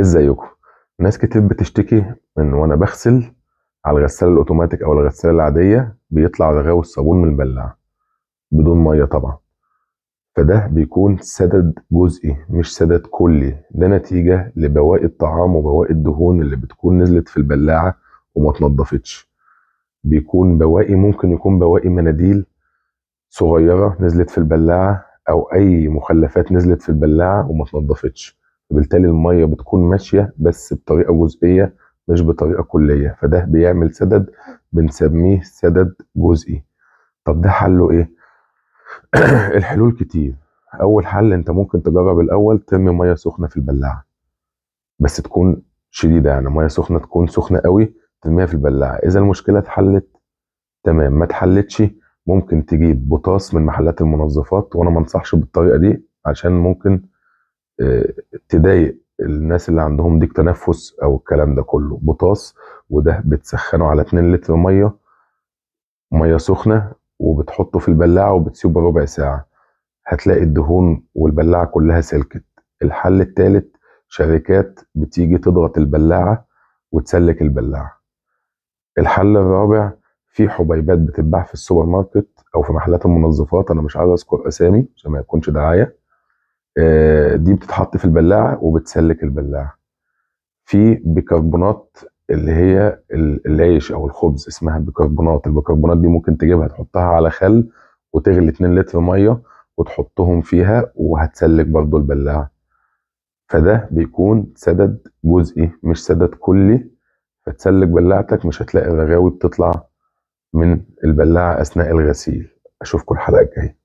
ازيكم؟ ناس كتير بتشتكي من وانا بغسل على الغسالة الاوتوماتيك او الغسالة العادية بيطلع رغاوي الصابون من البلاعة بدون مية طبعا، فده بيكون سدد جزئي مش سدد كلي. ده نتيجة لبواقي الطعام وبواقي الدهون اللي بتكون نزلت في البلاعة وما اتنضفتش. بيكون بواقي، ممكن يكون بواقي مناديل صغيرة نزلت في البلاعة او اي مخلفات نزلت في البلاعة وما اتنضفتش، وبالتالي المية بتكون ماشية بس بطريقة جزئية مش بطريقة كلية، فده بيعمل سدد بنسميه سدد جزئي. طب ده حله ايه؟ الحلول كتير. اول حل انت ممكن تجرب الاول ترمي مية سخنة في البلاعة، بس تكون شديدة، يعني مية سخنة تكون سخنة قوي ترميها في البلاعة. اذا المشكلة اتحلت تمام، ما اتحلتش ممكن تجيب بوتاص من محلات المنظفات، وانا ما انصحش بالطريقة دي عشان ممكن تضايق الناس اللي عندهم ضيق تنفس او الكلام ده كله. بوتاص، وده بتسخنه على 2 لتر مية سخنة، وبتحطه في البلاعة وبتسيبه ربع ساعة، هتلاقي الدهون والبلاعه كلها سلكت. الحل الثالث، شركات بتيجي تضغط البلاعة وتسلك البلاعة. الحل الرابع، في حبيبات بتتباع في السوبر ماركت او في محلات المنظفات، انا مش عايز اذكر اسامي عشان ما يكونش دعاية، دي بتتحط في البلاعة وبتسلك البلاعة. في بيكربونات اللي هي العيش او الخبز، اسمها بيكربونات. البيكربونات دي ممكن تجيبها تحطها على خل وتغلي 2 لتر مية وتحطهم فيها وهتسلك برضو البلاعة. فده بيكون سدد جزئي مش سدد كلي، فتسلك بلاعتك مش هتلاقي الرغاوي بتطلع من البلاعة اثناء الغسيل. اشوفكم الحلقة الجاية.